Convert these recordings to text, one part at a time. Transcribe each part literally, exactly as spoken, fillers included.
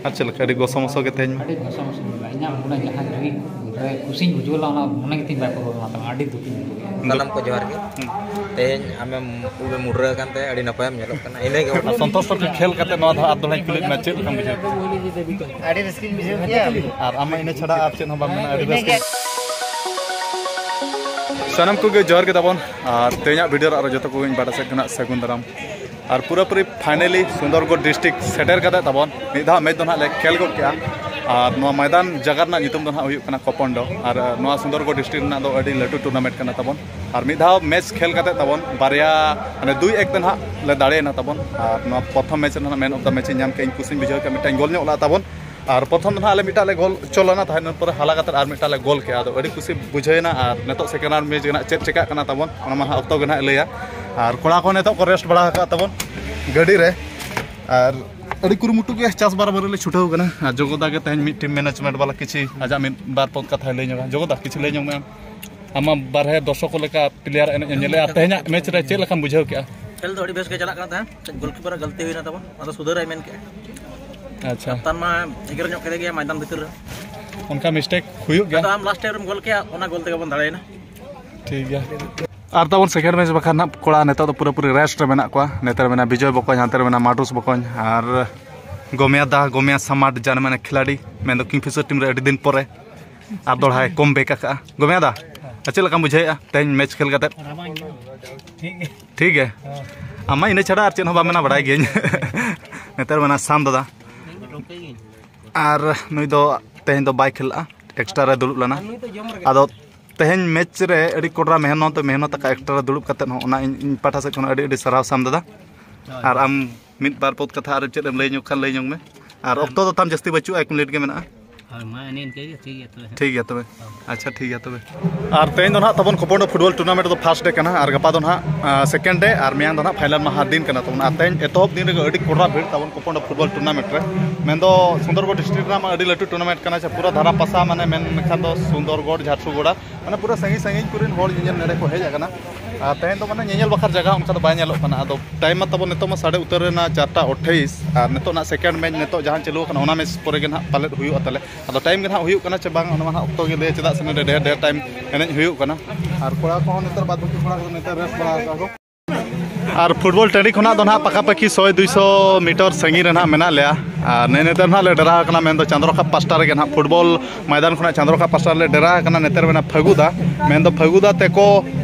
ᱟᱨ ᱪᱮᱫ ᱞᱮᱠᱟ, ᱟᱹᱰᱤ ᱜᱚᱥᱚ ᱢᱚᱥᱚ ᱜᱮ ᱛᱮᱦᱮᱧ ᱢᱟ? ᱟᱹᱰᱤ ᱜᱚᱥᱚ ᱢᱚᱥᱚ ᱵᱚᱞᱮ, ᱤᱧᱟᱜ ᱢᱚᱱᱮ ᱡᱟᱦᱟᱸ ᱨᱮ ᱠᱩᱥᱤᱧ ᱵᱩᱡᱷᱟᱹᱣ ᱞᱮᱫᱟ, ᱚᱱᱟ ᱢᱚᱱᱮ ᱜᱮᱛᱤᱧ ᱵᱟᱭ ᱯᱩᱨᱟᱹᱣ ᱞᱮᱱᱟ ᱛᱟᱢᱟ, ᱟᱹᱰᱤ ᱫᱩᱠᱤᱧ ᱵᱩᱡᱷᱟᱹᱣ ᱠᱮᱫᱟ᱾ ᱥᱟᱱᱟᱢ ᱠᱚ ᱡᱚᱦᱟᱨ ᱜᱮ᱾ ᱛᱮᱦᱮᱧ ᱟᱢᱮᱢ ᱩᱵ ᱮᱢ ᱢᱩᱰᱨᱟᱹ ᱟᱠᱟᱱ ᱛᱮ ᱟᱹᱰᱤ ᱱᱟᱯᱟᱭᱮᱢ ᱧᱮᱞᱚᱜ ᱠᱟᱱᱟ, ᱤᱱᱟᱹᱜᱮ᱾ ᱟᱨ ᱥᱚᱱᱛᱳᱥ ᱴᱨᱚᱯᱷᱤ ᱠᱷᱮᱞ ᱠᱟᱛᱮ ᱱᱚᱣᱟ ᱫᱷᱟᱣ ᱟᱨ ᱫᱚᱦᱲᱟᱧ ᱠᱩᱞᱤᱭᱮᱫ ᱢᱮᱭᱟ, ᱪᱮᱫ ᱞᱮᱠᱟᱢ ᱵᱩᱡᱷᱟᱹᱣ ᱠᱮᱫᱟ? ᱟᱹᱰᱤ ᱨᱟᱹᱥᱠᱟᱹᱧ ᱵᱩᱡᱷᱟᱹᱣ ᱠᱮᱫᱟ᱾ ᱟᱨ ᱟᱢ ᱢᱟ ᱤᱱᱟᱹ ᱪᱷᱟᱲᱟ ᱟᱨ ᱪᱮᱫ ᱦᱚᱸ ᱵᱟᱢ ᱢᱮᱱᱟ, ᱟᱹᱰᱤ ᱨᱟᱹᱥᱠᱟᱹ᱾ ᱥᱟᱱᱟᱢ ᱠᱚᱜᱮ ᱡᱚᱦᱟᱨ ᱜᱮ ᱛᱟᱵᱚᱱ, ᱟᱨ ᱛᱮᱦᱮᱧᱟᱜ ᱵᱷᱤᱰᱤᱭᱳ ᱨᱮ ᱟᱨᱚ ᱡᱚᱛᱚ ᱠᱚᱜᱮᱧ ᱵᱟᱰᱟᱭ ᱥᱮᱫ ᱠᱷᱚᱱᱟᱜ ᱥᱟᱹᱜᱩᱱ ᱫᱟᱨᱟᱢ᱾ ᱟᱨ ᱯᱩᱨᱟᱹᱯᱩᱨᱤ finally ᱥᱩᱱᱫᱚᱨᱜᱚᱲ district ᱥᱮᱴᱮᱨ ᱠᱟᱛᱮ ᱛᱟᱵᱚᱱ ᱢᱤᱫ ᱫᱷᱟᱣ ᱢᱮᱪ ᱫᱚ ᱱᱟᱦᱟᱜ ᱞᱮ ᱠᱷᱮᱞ ᱜᱚᱫ ᱠᱮᱜᱼᱟ᱾ ᱟᱨ ᱱᱚᱣᱟ ᱢᱚᱭᱫᱟᱱ ᱡᱟᱭᱜᱟ ᱨᱮᱱᱟᱜ ᱧᱩᱛᱩᱢ ᱫᱚ ᱱᱟᱦᱟᱜ ᱦᱩᱭᱩᱜ ᱠᱟᱱᱟ ᱠᱚᱯᱚᱱᱰᱚ᱾ ᱟᱨ ᱱᱚᱣᱟ ᱥᱩᱱᱫᱚᱨᱜᱚᱲ district ᱨᱮᱱᱟᱜ ᱫᱚ ᱟᱹᱰᱤ ᱞᱟᱹᱴᱩ tournament ᱠᱟᱱᱟ ᱛᱟᱵᱚᱱ᱾ ᱟᱨ ᱢᱤᱫ ᱫᱷᱟᱣ ᱢᱮᱪ ᱠᱷᱮᱞ ᱠᱟᱛᱮ ᱛᱟᱵᱚᱱ ᱵᱟᱨᱭᱟ, ᱢᱟᱱᱮ ᱫᱩᱭ ᱮᱠ ᱛᱮ ᱱᱟᱦᱟᱜ ᱞᱮ ᱫᱟᱲᱮᱭᱮᱱᱟ ᱛᱟᱵᱚᱱ᱾ ᱟᱨ ᱱᱚᱣᱟ ᱯᱨᱚᱛᱷᱚᱢ ᱢᱮᱪ ᱨᱮ ᱱᱟᱦᱟᱜ man of the match ᱤᱧ ᱧᱟᱢ ᱠᱮᱜᱼᱟ, ᱤᱧ ᱠᱩᱥᱤᱧ ᱵᱩᱡᱷᱟᱹᱣ ᱠᱮᱜᱼᱟ, ᱢᱤᱫᱴᱟᱝ ᱜᱳᱞ ᱧᱚᱜ ᱞᱮᱫᱟ ᱛᱟᱵᱚᱱ᱾ ᱟᱨ ᱯᱨᱚᱛᱷᱚᱢ ᱫᱚ ᱱᱟᱦᱟᱜ ᱟᱞᱮ ᱢᱤᱫᱴᱟᱝ ᱞᱮ ᱜᱳᱞ ᱦᱚᱪᱚ ᱞᱮᱱᱟ ᱛᱟᱦᱮᱸᱫ, ᱤᱱᱟᱹ ᱯᱚᱨᱮ ᱦᱟᱞᱟ ᱠᱟᱛᱮ ᱟᱨ ᱢᱤᱫᱴᱟᱝ ᱞᱮ ᱜᱳᱞ ᱠᱮᱜᱼᱟ᱾ ᱟᱫᱚ ᱟᱹᱰᱤ ᱠᱩᱥᱤ ᱵᱩᱡᱷᱟᱹᱣᱮᱱᱟ᱾ ᱟᱨ ᱱᱤᱛᱚᱜ second round ᱢᱮᱪ ᱜᱮ ᱱᱟᱦᱟᱜ ᱪᱮᱫ ᱪᱮᱠᱟᱜ ᱠᱟᱱᱟ ᱛᱟᱵᱚᱱ, ᱚᱱᱟ ᱢᱟ ᱱᱟᱦᱟᱜ ᱚᱠᱛᱚ ᱜᱮ ᱱᱟᱦᱟᱜ ᱞᱟᱹᱭᱟ᱾ ᱟᱨ ᱠᱚᱲᱟ ᱠᱚ ᱱᱤᱛᱚᱜ ᱠᱚ rest ᱵᱟᱲᱟ ᱟᱠᱟᱫ ᱛᱟᱵᱚᱱ ᱜᱟᱹᱰᱤ ᱨᱮ, ᱟᱨ ᱟᱹᱰᱤ ᱠᱩᱨᱩᱢᱩᱴᱩ ᱜᱮ ᱪᱟᱥ ᱵᱟᱨᱟᱵᱟᱨᱤ ᱞᱮ ᱪᱷᱩᱴᱟᱹᱣ ᱠᱟᱱᱟ᱾ ᱟᱨ ᱡᱚᱜᱚᱫᱟ ᱜᱮ ᱛᱮᱦᱮᱧ ᱢᱤᱫ team management ᱵᱟᱞᱟ ᱠᱤᱪᱷᱤ ᱟᱡᱟᱜ ᱢᱤᱫ ᱵᱟᱨ ᱯᱚᱫ ᱠᱟᱛᱷᱟᱭ ᱞᱟᱹᱭ ᱧᱚᱜᱟ᱾ ᱡᱚᱜᱚᱫᱟ, ᱠᱤᱪᱷᱤ ᱞᱟᱹᱭ ᱧᱚᱜ ᱢᱮ ᱟᱢ᱾ ᱟᱢ ᱢᱟ ᱵᱟᱨᱦᱮ ᱫᱚᱨᱥᱚᱠ ᱠᱚ ᱞᱮᱠᱟ player ᱮᱱᱮᱡ ᱮᱢ ᱧᱮᱞᱮᱜᱼᱟ, ᱛᱮᱦᱮᱧᱟᱜ ᱢᱮᱪ ᱨᱮ ᱪᱮᱫ ᱞᱮᱠᱟᱢ ᱵᱩᱡᱷᱟᱹᱣ ᱠᱮᱜᱼᱟ? ᱠᱷᱮᱞ ᱫᱚ ᱟᱹᱰᱤ ᱵᱮᱥ ᱜᱮ ᱪᱟᱞᱟᱜ ᱠᱟᱱᱟ ᱛᱟᱦᱮᱸᱫ, ᱠᱟᱹᱡ goalkeeper ᱟᱜ ᱜᱟᱹᱞᱛᱤ ᱦᱩᱭᱱᱟ ᱛᱟᱵᱚᱱ, ᱟᱫᱚ ᱥᱩᱫᱷᱟᱹᱨᱟᱭ ᱢᱮᱱ ᱠᱮᱜᱼᱟ᱾ ᱟᱪᱪᱷᱟ᱾ ᱠᱟᱯᱛᱟᱱ ᱢᱟ ᱮᱜᱮᱨ ᱧᱚᱜ ᱠᱮᱫᱮ ᱜᱮᱭᱟ ᱢᱚᱭᱫᱟᱱ ᱵᱷᱤᱛᱤᱨ ᱨᱮ᱾ ᱚᱱᱠᱟ mistake ᱦᱩᱭᱩᱜ ᱜᱮᱭᱟ᱾ ᱟᱫᱚ ᱟᱢ last time ᱨᱮᱢ ᱜᱳᱞ ᱠᱮᱜᱼᱟ, ᱚᱱᱟ ᱜᱳᱞ ᱛᱮᱜᱮ ᱵᱚᱱ ᱫᱟᱲᱮᱭᱮᱱᱟ᱾ ᱴᱷᱤᱠ ᱜᱮᱭᱟ᱾ ᱟᱨ ᱛᱟᱵᱚᱱ second ᱢᱮᱪ ᱵᱟᱠᱷᱟᱱ ᱱᱟᱦᱟᱜ ᱠᱚᱲᱟ ᱱᱤᱛᱚᱜ ᱫᱚ ᱯᱩᱨᱟᱹᱯᱩᱨᱤ rest ᱨᱮ ᱢᱮᱱᱟᱜ ᱠᱚᱣᱟ᱾ ᱱᱚᱛᱮ ᱨᱮ ᱢᱮᱱᱟᱜᱼᱟ ᱵᱤᱡᱚᱭ ᱵᱚᱠᱚᱧ, ᱦᱟᱱᱛᱮ ᱨᱮ ᱢᱮᱱᱟᱜᱼᱟ ᱢᱟᱰᱩᱥ ᱵᱚᱠᱚᱧ, ᱟᱨ ᱜᱚᱢᱭᱟ ᱫᱟ, ᱜᱚᱢᱭᱟ ᱥᱟᱢᱟᱴ ᱡᱟᱱ ᱢᱟᱱᱮ ᱠᱷᱤᱞᱟᱲᱤ, ᱢᱮᱱᱫᱚ Kingfisher team ᱨᱮ ᱟᱹᱰᱤ ᱫᱤᱱ ᱯᱚᱨᱮ ᱟᱨ ᱫᱚᱦᱲᱟᱭ come back ᱟᱠᱟᱜᱼᱟ᱾ ᱜᱚᱢᱭᱟ ᱫᱟ, ᱟᱨ ᱪᱮᱫ ᱞᱮᱠᱟᱢ ᱵᱩᱡᱷᱟᱹᱣᱮᱫᱼᱟ ᱛᱮᱦᱮᱧ ᱢᱮᱪ ᱠᱷᱮᱞ ᱠᱟᱛᱮᱫ? ᱨᱟᱵᱟᱝ ᱜᱮ᱾ ᱴᱷᱤᱠ ᱜᱮ᱾ ᱴᱷᱤᱠ ᱜᱮ? ᱦᱮᱸ᱾ ᱟᱢ ᱢᱟ ᱤᱱᱟᱹ ᱪᱷᱟᱲᱟ ᱟᱨ ᱪᱮᱫ ᱦᱚᱸ ᱵᱟᱢ ᱢᱮᱱᱟ, ᱵᱟᱲᱟᱭ ᱜᱤᱭᱟᱹᱧ᱾ ᱱᱚᱛᱮ ᱨᱮ ᱢᱮᱱᱟᱜᱼᱟ ᱥᱟᱢ ᱫᱟᱫᱟ, ᱟᱨ ᱱᱩᱭ ᱫᱚ ᱛᱮᱦᱮᱧ ᱫᱚ ᱵᱟᱭ ᱠᱷᱮᱞᱟᱜᱼᱟ, extra ᱨᱮ ᱫᱩᱲᱩᱵ ᱞᱮᱱᱟ᱾ ᱟᱫᱚ ᱛᱮᱦᱮᱧ ᱢᱮᱪ ᱨᱮ ᱟᱹᱰᱤ ᱠᱚᱰᱨᱟ ᱢᱮᱦᱱᱚᱛ, ᱢᱮᱦᱱᱚᱛ ᱟᱠᱟᱫ extra ᱨᱮ ᱫᱩᱲᱩᱵ ᱠᱟᱛᱮᱫ ᱦᱚᱸ, ᱚᱱᱟ ᱤᱧ, ᱤᱧ ᱯᱟᱦᱴᱟ ᱥᱮᱫ ᱠᱷᱚᱱ ᱟᱹᱰᱤ, ᱟᱹᱰᱤ ᱥᱟᱨᱦᱟᱣ ᱥᱟᱢ ᱫᱟᱫᱟ᱾ ᱦᱳᱭ᱾ ᱟᱨ ᱟᱢ ᱢᱤᱫ ᱵᱟᱨ ᱯᱚᱫ ᱠᱟᱛᱷᱟ ᱟᱨ ᱪᱮᱫ ᱮᱢ ᱞᱟᱹᱭ ᱧᱚᱜ ᱠᱷᱟᱱ ᱞᱟᱹᱭ ᱧᱚᱜ ᱢᱮ᱾ ᱟᱨ ᱚᱠᱛᱚ ᱫᱚ ᱛᱟᱢ ᱡᱟᱹᱥᱛᱤ ᱵᱟᱹᱪᱩᱜᱼᱟ, ᱮᱠ ᱢᱤᱱᱤᱴ ᱜᱮ ᱢᱮᱱᱟᱜᱼᱟ᱾ ᱦᱳᱭ, ᱢᱟ ᱮᱱᱮ ᱤᱱᱠᱟᱹ ᱜᱮ, ᱴᱷᱤᱠ ᱜᱮᱭᱟ ᱛᱚᱵᱮ᱾ ᱴᱷᱤᱠ ᱜᱮᱭᱟ ᱛᱚᱵᱮ᱾ ᱟᱪᱪᱷᱟ, ᱴᱷᱤᱠ ᱜᱮᱭᱟ ᱛᱚᱵᱮ᱾ ᱟᱨ ᱛᱮᱦᱮᱧ ᱫᱚ ᱱᱟᱦᱟᱜ ᱛᱟᱵᱚᱱ ᱠᱚᱯᱚᱱᱰᱚ ᱯᱷᱩᱴᱵᱚᱞ ᱴᱩᱨᱱᱟᱢᱮᱱᱴ ᱫᱚ ᱯᱷᱟᱥᱴ ᱰᱮ ᱠᱟᱱᱟ, ᱟᱨ ᱜᱟᱯᱟ ᱫᱚ ᱱᱟᱦᱟᱜ, ᱟ, ᱥᱮᱠᱮᱱᱰ ᱰᱮ, ᱟᱨ ᱢᱮᱭᱟᱝ ᱫᱚ ᱱᱟᱦᱟᱜ ᱯᱷᱟᱭᱱᱟᱞ ᱢᱟᱦᱟ ᱫᱤᱱ ᱠᱟᱱᱟ ᱛᱟᱵᱚᱱ᱾ ᱟᱨ ᱛᱮᱦᱮᱧ ᱮᱛᱚᱦᱚᱵ ᱫᱤᱱ ᱨᱮᱜᱮ ᱟᱹᱰᱤ ᱠᱚᱰᱨᱟ ᱵᱷᱤᱲ ᱛᱟᱵᱚᱱ ᱠᱚᱯᱚᱱᱰᱚ ᱯᱷᱩᱴᱵᱚᱞ ᱴᱩᱨᱱᱟᱢᱮᱱᱴ ᱨᱮ᱾ ᱢᱮᱱᱫᱚ ᱥᱩᱱᱫᱚᱨᱜᱚᱲ ᱰᱤᱥᱴᱨᱤᱠᱴ ᱨᱮᱱᱟᱜ ᱢᱟ ᱟᱹᱰᱤ ᱞᱟᱹᱴᱩ ᱴᱩᱨᱱᱟᱢᱮᱱᱴ ᱠᱟᱱᱟ, ᱥᱮ ᱯᱩᱨᱟᱹ ᱫᱷᱟᱨᱟ ᱯᱟᱥᱟ, ᱢᱟᱱᱮ ᱢᱮᱱ ᱞᱮᱠᱷᱟᱱ ᱫᱚ ᱥᱩᱱᱫᱚᱨᱜᱚᱲ, ᱡᱷᱟᱨᱥᱩᱜᱩᱲᱟ, ᱢᱟᱱᱮ ᱯᱩᱨᱟᱹ ᱥᱟᱺᱜᱤᱧ ᱥᱟᱺᱜᱤᱧ ᱠᱚᱨᱮᱱ ᱦᱚᱲ ᱧᱮᱧᱮᱞ ᱱᱚᱰᱮ ᱠᱚ ᱦᱮᱡ ᱟᱠᱟᱱᱟ᱾ ᱟᱨ ᱛᱮᱦᱮᱧ ᱫᱚ ᱢᱟᱱᱮ ᱧᱮᱧᱮᱞ ᱵᱟᱠᱷᱨᱟ ᱡᱟᱭᱜᱟ ᱚᱱᱠᱟ ᱫᱚ ᱵᱟᱭ ᱧᱮᱞᱚᱜ ᱠᱟᱱᱟ᱾ ᱟᱫᱚ ᱴᱟᱭᱤᱢ ᱢᱟ ᱛᱟᱵᱚᱱ ᱱᱤᱛᱚᱜ ᱢᱟ ᱥᱟᱲᱮ ᱩᱛᱟᱹᱨ ᱮᱱᱟ, ᱪᱟᱨᱴᱟ ᱟᱴᱷᱟᱭᱤᱥ, ᱟᱨ ᱱᱤᱛᱚᱜ ᱱᱟᱜ ᱥᱮᱠᱮᱱᱰ ᱢᱮᱪ ᱱᱤᱛᱚᱜ ᱡᱟᱦᱟᱸ ᱪᱟᱹᱞᱩ ᱟᱠᱟᱱᱟ, ᱚᱱᱟ ᱢᱮᱪ ᱯᱚᱨᱮ ᱜᱮ ᱱᱟᱦᱟᱜ ᱯᱟᱞᱮᱫ ᱦᱩᱭᱩᱜᱼᱟ ᱛᱟᱞᱮ᱾ ᱟᱫᱚ ᱴᱟᱭᱤᱢ ᱜᱮ ᱱᱟᱦᱟᱜ ᱦᱩᱭᱩᱜ ᱠᱟᱱᱟ ᱪᱮ ᱵᱟᱝ, ᱚᱱᱟ ᱢᱟ ᱱᱟᱦᱟᱜ ᱚᱠᱛᱚ ᱜᱮ ᱞᱟᱹᱭᱟ, ᱪᱮᱫᱟᱜ ᱥᱮ ᱱᱚᱰᱮ ᱰᱷᱮᱨ ᱰᱷᱮᱨ ᱴᱟᱭᱤᱢ ᱮᱱᱮᱡ ᱦᱩᱭᱩᱜ ᱠᱟᱱᱟ᱾ ᱟᱨ ᱠᱚᱲᱟ ᱠᱚᱦᱚᱸ ᱱᱮᱛᱟᱨ ᱵᱟᱫ ᱵᱟᱹᱠᱤ ᱠᱚᱲᱟ ᱠᱚ ᱱᱮᱛᱟᱨ ᱨᱮᱥᱴ ᱵᱟᱲᱟ ᱟᱠᱟᱫᱼᱟ ᱠᱚ᱾ ᱟᱨ ᱯᱷᱩᱴᱵᱚᱞ ᱴᱟᱺᱰᱤ ᱠᱷᱚᱱᱟᱜ ᱫᱚ ᱱᱟᱦᱟᱜ ᱯᱟᱠᱟᱯᱟᱠᱤ ᱥᱚᱭ ᱫᱩᱭᱥᱚ ᱢᱤᱴᱟᱨ ᱥᱟᱺᱜᱤᱧ ᱨᱮ ᱱᱟᱦᱟᱜ ᱢᱮᱱᱟᱜ ᱞᱮᱭᱟ᱾ ᱟᱨ ᱱᱮ ᱱᱮᱛᱟᱨ ᱱᱟᱦᱟᱜ ᱞᱮ ᱰᱮᱨᱟ ᱟᱠᱟᱱᱟ, ᱢᱮᱱᱫᱚ ᱪᱟᱸᱫᱽᱨᱚ ᱠᱟᱯ ᱯᱟᱥᱴᱟ ᱨᱮᱜᱮ ᱱᱟᱦᱟᱜ, ᱯᱷᱩᱴᱵᱚᱞ ᱢᱚᱭᱫᱟᱱ ᱠᱷᱚᱱᱟᱜ ᱪᱟᱸᱫᱽᱨᱚ ᱠᱟᱯ ᱯᱟᱥᱴᱟ ᱨᱮᱞᱮ ᱰᱮᱨᱟ ᱟᱠᱟᱱᱟ᱾ ᱱᱮᱛᱟᱨ ᱢᱮᱱᱟ ᱯᱷᱟᱹᱜᱩᱫᱟ, ᱢᱮᱱᱫᱚ ᱯᱷᱟᱹᱜᱩᱫᱟ ᱛᱮᱠᱚ,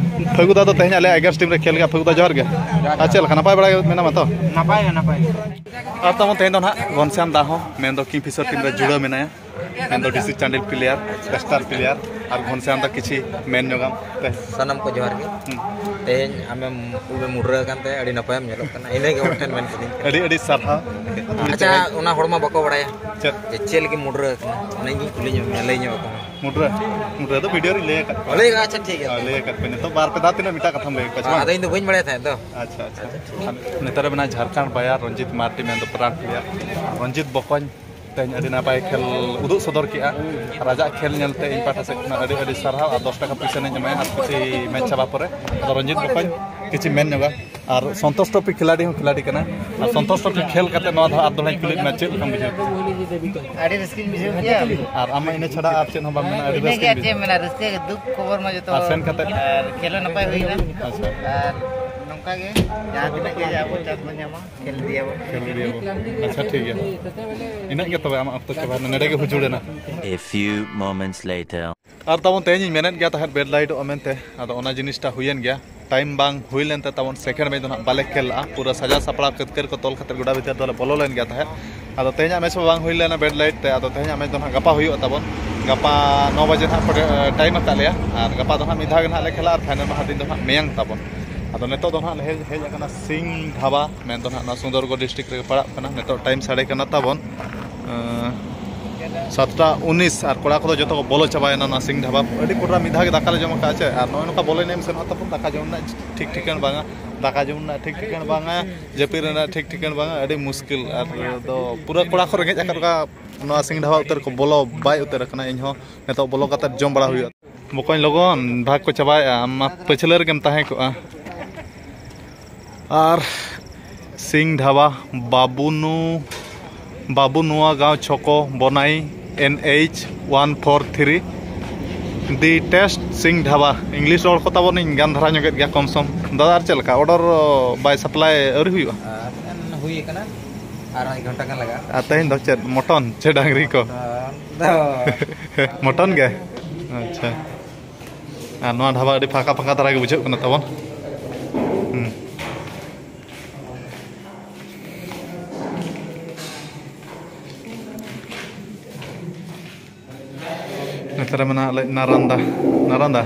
ᱯᱷᱟᱹᱜᱩᱫᱟ ᱫᱚ ᱛᱮᱦᱮᱧ ᱟᱞᱮ ᱮᱜᱟᱨᱥ ᱴᱤᱢ ᱨᱮ ᱠᱷᱮᱞ ᱜᱮᱭᱟ᱾ ᱯᱷᱟᱹᱜᱩᱫᱟ, ᱡᱚᱦᱟᱨ ᱜᱮ᱾ ᱟᱨ ᱪᱮᱫ ᱞᱮᱠᱟ, ᱱᱟᱯᱟᱭ ᱵᱟᱲᱟ ᱜᱮ ᱢᱮᱱᱟᱢᱟ ᱛᱚ? ᱱᱟᱯᱟᱭ ᱜᱮ, ᱱᱟᱯᱟᱭ ᱜᱮ᱾ ᱟᱨ ᱛᱟᱵᱚᱱ ᱛᱮᱦᱮᱧ ᱫᱚ ᱱᱟᱦᱟᱜ ᱜᱷᱚᱱᱥᱭᱟᱢ ᱫᱟ ᱦᱚᱸ, ᱢᱮᱱᱫᱚ ᱠᱤᱝ ᱯᱷᱤᱥᱟᱨ ᱴᱤᱢ ᱨᱮ ᱡᱩᱲᱟᱹᱣ ᱢᱮᱱᱟᱭᱟ, ᱢᱮᱱᱫᱚ D C Chandil player, star player. ᱟᱨ ᱜᱷᱚᱱᱥᱭᱟᱢ ᱫᱟ, ᱠᱤᱪᱷᱤ ᱢᱮᱱ ᱧᱚᱜᱟᱢ ᱛᱮ᱾ ᱥᱟᱱᱟᱢ ᱠᱚ ᱡᱚᱦᱟᱨ ᱜᱮ᱾ ᱦᱩᱸ᱾ ᱛᱮᱦᱮᱧ ᱟᱢᱮᱢ ᱩᱵ ᱮᱢ ᱢᱩᱰᱨᱟᱹ ᱟᱠᱟᱱ ᱛᱮ ᱟᱹᱰᱤ ᱱᱟᱯᱟᱭᱮᱢ ᱧᱮᱞᱚᱜ ᱠᱟᱱᱟ, ᱤᱱᱟᱹᱜᱮ ᱦᱚᱲ ᱴᱷᱮᱱ ᱢᱮᱱ ᱥᱟᱱᱟᱧ ᱠᱟᱱᱟ᱾ ᱟᱹᱰᱤ ᱟᱹᱰᱤ ᱥᱟᱨᱦᱟᱣ᱾ ᱟᱪᱪᱷᱟ, ᱚᱱᱟ ᱦᱚᱲ ᱢᱟ ᱵᱟᱠᱚ ᱵᱟᱲᱟᱭᱟ ᱪᱮᱫ? ᱡᱮ ᱪᱮᱫ ᱞᱟᱹᱜᱤᱫ ᱢᱩᱰᱨᱟᱹ ᱟᱠᱟᱱᱟ, ᱚᱱᱟ ᱤᱧ ᱠᱩᱞᱤ ᱧᱚᱜ ᱢᱮᱭᱟ, ᱞᱟᱹᱭ ᱧᱚᱜ ᱟᱠᱚ ᱢᱮ᱾ ᱢᱩᱰᱨᱟᱹ? ᱢᱩᱰᱨᱟᱹ ᱫᱚ ᱵᱷᱤᱰᱤᱭᱳ ᱨᱤᱧ ᱞᱟᱹᱭ ᱟᱠᱟᱫ ᱠᱚᱣᱟ᱾ ᱞᱟᱹᱭ, ᱟᱪᱪᱷᱟ, ᱴᱷᱤᱠ ᱜᱮᱭᱟ᱾ ᱦᱳᱭ, ᱞᱟᱹᱭ ᱟᱠᱟᱫ ᱠᱚᱣᱟ᱾ ᱱᱤᱛᱚᱜ ᱵᱟᱨ ᱯᱮ ᱫᱷᱟᱣ ᱛᱤᱱᱟᱹᱜ ᱢᱮᱛᱟᱜ ᱠᱟᱛᱷᱟᱢ ᱞᱟᱹᱭ ᱟᱠᱚᱣᱟ, ᱪᱮ ᱵᱟᱝ? ᱟᱫᱚ ᱤᱧ ᱫᱚ ᱵᱟᱹᱧ ᱵᱟᱲᱟᱭ ᱛᱟᱦᱮᱸᱫ ᱫᱚ᱾ ᱟᱪᱪᱷᱟ, ᱟᱪᱪᱷᱟ᱾ ᱟᱪᱪᱷᱟ, ᱴᱷᱤᱠ᱾ ᱱᱮᱛᱟᱨ ᱢᱮᱱᱟᱭ ᱡᱷᱟᱲᱠᱷᱚᱸᱰ ᱵᱟᱭᱟᱨ ᱨᱚᱧᱡᱤᱛ ᱢᱟᱨᱰᱤ, ᱢᱮᱱᱫᱚ ᱯᱨᱟᱱ ᱯᱞᱮᱭᱟᱨ᱾ ᱨᱚᱧᱡᱤᱛ ᱵᱚᱠᱚᱧ ᱛᱮᱦᱮᱧ ᱟᱹᱰᱤ ᱱᱟᱯᱟᱭ ᱠᱷᱮᱞ ᱩᱫᱩᱜ ᱥᱚᱫᱚᱨ ᱠᱮᱜᱼᱟ᱾ ᱟᱨ ᱟᱡᱟᱜ ᱠᱷᱮᱞ ᱧᱮᱞᱛᱮ ᱤᱧ ᱯᱟᱦᱴᱟ ᱥᱮᱫ ᱠᱷᱚᱱᱟᱜ ᱟᱹᱰᱤ ᱟᱹᱰᱤ ᱥᱟᱨᱦᱟᱣ᱾ ᱟᱨ ᱫᱚᱥ ᱴᱟᱠᱟ ᱯᱩᱭᱥᱟᱹ ᱞᱤᱧ ᱮᱢᱟᱭᱟ ᱟᱨ ᱠᱤᱪᱷᱤ ᱢᱮᱪ ᱪᱟᱵᱟ ᱯᱚᱨᱮ᱾ ᱟᱫᱚ ᱨᱚᱧᱡᱤᱛ ᱵᱚᱠᱚᱧ ᱠᱤᱪᱷᱤ ᱢᱮᱱ ᱧᱚᱜᱟ᱾ ᱟᱨ ᱥᱚᱱᱛᱳᱥ ᱴᱨᱚᱯᱷᱤ ᱠᱷᱤᱞᱟᱲᱤ ᱦᱚᱸ ᱠᱷᱤᱞᱟᱲᱤ ᱠᱟᱱᱟ᱾ ᱟᱨ ᱥᱚᱱᱛᱳᱥ ᱴᱨᱚᱯᱷᱤ ᱠᱷᱮᱞ ᱠᱟᱛᱮ ᱱᱚᱣᱟ ᱫᱷᱟᱣ ᱟᱨ ᱫᱚᱦᱲᱟᱧ ᱠᱩᱞᱤᱭᱮᱫ ᱢᱮᱭᱟ, ᱪᱮᱫ ᱞᱮᱠᱟᱢ ᱵᱩᱡᱷᱟᱹᱣ ᱠᱮᱫᱟ? ᱟᱹᱰᱤ ᱨᱟᱹᱥᱠᱟᱹᱧ ᱵᱩᱡᱷᱟᱹᱣ ᱠᱮᱫᱟ᱾ ᱟᱨ ᱟᱢᱟᱜ ᱤᱱᱟᱹ ᱪᱷᱟᱲᱟ ᱟᱨ ᱪᱮᱫ ᱦᱚᱸ ᱵᱟᱢ ᱢᱮᱱᱟ, ᱟᱹᱰᱤ ᱤᱱᱟᱹᱜᱮ ᱨᱟᱹᱥᱠᱟᱹᱧ ᱟᱨ ᱪᱮᱫ ᱵᱩᱡᱷᱟᱹᱣ ᱮᱢ ᱢᱮᱱᱟ, ᱨᱟᱹᱥᱠᱟᱹ ᱜᱮ, ᱫᱩᱠ ᱠᱷᱚᱵᱚᱨ ᱢᱟ ᱡᱚᱛᱚ᱾ ᱟᱨ ᱥᱮᱱ ᱠᱟᱛᱮ? ᱟᱨ ᱠᱷᱮᱞ ᱦᱚᱸ ᱱᱟᱯᱟᱭ ᱦᱩᱭᱱᱟ᱾ ᱟᱪᱪᱷᱟ᱾ ᱟᱨ ᱱᱚᱝᱠᱟ ᱜᱮ ᱡᱟᱦᱟᱸ ᱛᱤᱱᱟᱹᱜ ᱜᱮ ᱟᱵᱚ ᱪᱟᱱᱥ ᱵᱚᱱ ᱧᱟᱢᱟ, ᱠᱷᱮᱞ ᱤᱫᱤᱭᱟᱵᱚᱱ᱾ ᱠᱷᱮᱞ ᱤᱫᱤᱭᱟᱵᱚᱱ᱾ ᱟᱪᱪᱷᱟ, ᱴᱷᱤᱠ ᱜᱮᱭᱟ᱾ ᱤᱱᱟᱹᱜ ᱜᱮ ᱛᱚᱵᱮ, ᱟᱢᱟᱜ ᱚᱠᱛᱚ ᱪᱟᱵᱟᱭᱮᱱᱟ, ᱱᱚᱰᱮ ᱜᱮ ᱦᱩᱡᱩᱲ ᱮᱱᱟ᱾ A few moments later. ᱟᱨ ᱛᱟᱵᱚᱱ ᱛᱮᱦᱮᱧ ᱤᱧ ᱢᱮᱱᱮᱫ ᱜᱮᱭᱟ ᱛᱟᱦᱮᱸᱫ ᱵᱮᱰ ᱞᱟᱭᱤᱴᱚᱜᱼᱟ ᱢᱮᱱᱛᱮ, ᱟᱫᱚ ᱚᱱᱟ ᱡᱤᱱᱤᱥᱴᱟ ᱦᱩᱭᱮᱱ ᱜᱮᱭᱟ᱾ ᱴᱟᱭᱤᱢ ᱵᱟᱝ ᱦᱩᱭ ᱞᱮᱱᱛᱮ ᱛᱟᱵᱚᱱ ᱥᱮᱠᱮᱱᱰ ᱢᱮᱪ ᱫᱚ ᱱᱟᱦᱟᱜ ᱵᱟᱞᱮ ᱠᱷᱮᱞ ᱞᱟᱜᱼᱟ᱾ ᱯᱩᱨᱟᱹ ᱥᱟᱡᱟᱣ ᱥᱟᱯᱲᱟᱣ ᱠᱟᱹᱛᱠᱟᱹᱨ ᱠᱚ ᱛᱚᱞ ᱠᱟᱛᱮ ᱜᱚᱰᱟ ᱵᱷᱤᱛᱤᱨ ᱫᱚᱞᱮ ᱵᱚᱞᱚ ᱞᱮᱱ ᱜᱮᱭᱟ ᱛᱟᱦᱮᱸᱫ᱾ ᱟᱫᱚ ᱛᱮᱦᱮᱧᱟᱜ ᱢᱮᱪ ᱦᱚᱸ ᱵᱟᱝ ᱦᱩᱭ ᱞᱮᱱᱟ ᱵᱮᱰ ᱞᱟᱭᱤᱴ ᱛᱮ᱾ ᱟᱫᱚ ᱛᱮᱦᱮᱧᱟᱜ ᱢᱮᱪ ᱫᱚ ᱱᱟᱦᱟᱜ ᱜᱟᱯᱟ ᱦᱩᱭᱩᱜᱼᱟ ᱛᱟᱵᱚᱱ᱾ ᱜᱟᱯᱟ ᱱᱚ ᱵᱟᱡᱮ ᱱᱟᱦᱟᱜ ᱠᱚ ᱴᱟᱭᱤᱢ ᱟᱠᱟᱫ ᱞᱮᱭᱟ᱾ ᱟᱨ ᱜᱟᱯᱟ ᱫᱚ ᱱᱟᱦᱟᱜ ᱢᱤᱫ ᱫᱷᱟᱣ ᱜᱮ ᱱᱟᱦᱟᱜ ᱞᱮ ᱠᱷᱮᱞᱟ, ᱟᱨ ᱯᱷᱟᱭᱱᱟᱞ ᱢᱟᱦᱟ ᱫᱤᱱ ᱫᱚ ᱱᱟᱦᱟᱜ ᱢᱮᱭᱟᱝ ᱛᱟᱵᱚᱱ᱾ ᱟᱫᱚ ᱱᱤᱛᱚᱜ ᱫᱚ ᱱᱟᱦᱟᱜ ᱞᱮ ᱦᱮᱡ, ᱦᱮᱡ ᱟᱠᱟᱱᱟ ᱥᱤᱝ ᱰᱷᱟᱵᱟ, ᱢᱮᱱᱫᱚ ᱱᱟᱦᱟᱜ ᱱᱚᱣᱟ ᱥᱩᱱᱫᱚᱨᱜᱚᱲ ᱰᱤᱥᱴᱨᱤᱠᱴ ᱨᱮᱜᱮ ᱯᱟᱲᱟᱜ ᱠᱟᱱᱟ᱾ ᱱᱤᱛᱚᱜ ᱴᱟᱭᱤᱢ ᱥᱟᱰᱮ ᱠᱟᱱᱟ ᱛᱟᱵᱚᱱ, ᱟᱸ, ᱥᱟᱛᱴᱟ ᱩᱱᱤᱥ, ᱟᱨ ᱠᱚᱲᱟ ᱠᱚᱫᱚ ᱡᱚᱛᱚ ᱠᱚ ᱵᱚᱞᱚ ᱪᱟᱵᱟᱭᱮᱱᱟ ᱱᱚᱣᱟ ᱥᱤᱝ ᱰᱷᱟᱵᱟ᱾ ᱟᱹᱰᱤ ᱠᱚᱴᱨᱟ ᱢᱤᱫ ᱫᱷᱟᱣ ᱜᱮ ᱫᱟᱠᱟ ᱞᱮ ᱡᱚᱢ ᱟᱠᱟᱫᱼᱟ ᱪᱮ, ᱟᱨ ᱱᱚᱜᱼᱚᱭ ᱱᱚᱝᱠᱟ ᱵᱚᱞᱚ ᱮᱱᱮᱡ ᱮᱢ ᱥᱮᱱᱚᱜᱼᱟ ᱛᱟᱵᱚᱱ, ᱫᱟᱠᱟ ᱡᱚᱢ ᱨᱮᱱᱟᱜ ᱴᱷᱤᱠ ᱴᱷᱤᱠᱟᱹᱱ ᱵᱟᱝᱟ, ᱫᱟᱠᱟ ᱡᱚᱢ ᱨᱮᱱᱟᱜ ᱴᱷᱤᱠ ᱴᱷᱤᱠᱟᱹᱱ ᱵᱟᱝᱟ, ᱡᱟᱹᱯᱤᱫ ᱨᱮᱱᱟᱜ ᱴᱷᱤᱠ ᱴᱷᱤᱠᱟᱹᱱ ᱵᱟᱝᱟ, ᱟᱹᱰᱤ ᱢᱩᱥᱠᱤᱞ᱾ ᱟᱨ ᱫᱚ ᱯᱩᱨᱟᱹ ᱠᱚᱲᱟ ᱠᱚ ᱨᱮᱸᱜᱮᱡ ᱟᱠᱟᱫ ᱠᱚᱣᱟ, ᱱᱚᱣᱟ ᱥᱤᱝ ᱰᱷᱟᱵᱟ ᱩᱛᱟᱹᱨ ᱠᱚ ᱵᱚᱞᱚ ᱵᱟᱭ ᱩᱛᱟᱹᱨ ᱟᱠᱟᱱᱟ᱾ ᱤᱧᱦᱚᱸ ᱱᱤᱛᱚᱜ ᱵᱚᱞᱚ ᱠᱟᱛᱮ ᱡᱚᱢ ᱵᱟᱲᱟ ᱦᱩᱭᱩᱜᱼᱟ᱾ ᱵᱚᱠᱚᱧ ᱞᱚᱜᱚᱱ ᱵᱷᱟᱜᱽ ᱠᱚ ᱪᱟᱵᱟᱭᱮᱫᱼᱟ, ᱟᱢ ᱢᱟ ᱯᱟᱹᱪᱷᱞᱟᱹ ᱨᱮᱜᱮᱢ ᱛᱟᱦᱮᱸ ᱠᱚᱜᱼᱟ᱾ ᱟᱨ ᱥᱤᱝ ᱰᱷᱟᱵᱟ, ᱵᱟᱵᱩᱱᱩ, ᱵᱟᱵᱩ ᱱᱚᱣᱟ ᱜᱟᱶ ᱪᱷᱚᱠᱚ, ᱵᱚᱱᱟᱭ, N H one four three, the taste Singh dhaba. English ᱨᱚᱲ ᱠᱚ ᱛᱟᱵᱚᱱᱤᱧ ᱜᱟᱱ ᱫᱷᱟᱨᱟ ᱧᱚᱜᱮᱫ ᱜᱮᱭᱟ ᱠᱚᱢ ᱥᱚᱢ᱾ ᱫᱟᱫᱟ, ᱟᱨ ᱪᱮᱫ ᱞᱮᱠᱟ order by supply ᱟᱹᱣᱨᱤ ᱦᱩᱭᱩᱜᱼᱟ? ᱟᱨ ᱦᱩᱭ ᱟᱠᱟᱱᱟ, ᱟᱨ ᱢᱤᱫ ᱜᱷᱚᱱᱴᱟ ᱜᱟᱱ ᱞᱟᱜᱟᱜᱼᱟ᱾ ᱟᱨ ᱛᱮᱦᱮᱧ ᱫᱚ ᱪᱮᱫ, ᱢᱚᱴᱚᱱ ᱪᱮ ᱰᱟᱝᱨᱤ ᱠᱚ? ᱫᱚ ᱢᱚᱴᱚᱱ ᱜᱮ? ᱟᱪᱪᱷᱟ᱾ ᱟᱨ ᱱᱚᱣᱟ ᱰᱷᱟᱵᱟ ᱟᱹᱰᱤ ᱯᱷᱟᱸᱠᱟ ᱯᱷᱟᱸᱠᱟ ᱫᱷᱟᱨᱟ ᱜᱮ ᱵᱩᱡᱷᱟᱹᱜ ᱠᱟᱱᱟ ᱛᱟᱵᱚᱱ᱾ ᱦᱩᱸ᱾ ᱱᱮᱛᱟᱨ ᱢᱮᱱᱟᱜ ᱞᱮ ᱱᱟᱨᱟᱱᱫᱟ᱾ ᱱᱟᱨᱟᱱᱫᱟ,